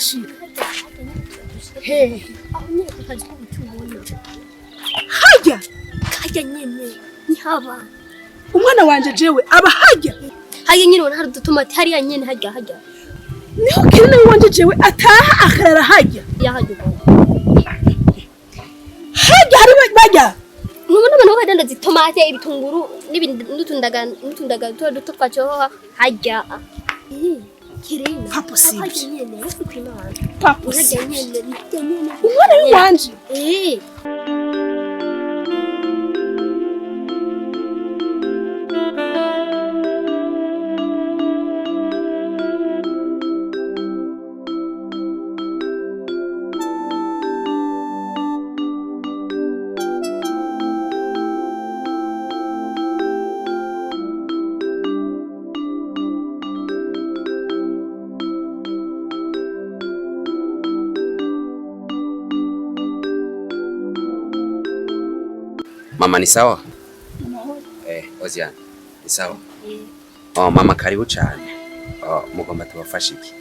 Turashika hehe? Aho nyine ku kazi k'ubucuruzi. Hajya? Hajya nyine nihaba. Umwana wanje jewe aba hajya? Hajya nyine ubona hari udutomati hariya nyine, hajya hajya. Niho Kirina wanje jewe ataha akarara hajya? Ya, hajya ubona. Hajya hari bajya? Ntubona abantu badandaza itomate, ibitunguru n'ibindi n'utundaga duto duto twa cyohoha hajya? Kirina. Pas possible. Hajya nyine uri kwimana. Pas Hajya possible. nyine, hajya nyine. Umwana w'iwanje? Eh. Mama, ni sawa? Eh, Ozian, ni sawa? Oh, mama, karibu cyane. Oh, mugomba tubafashe iki?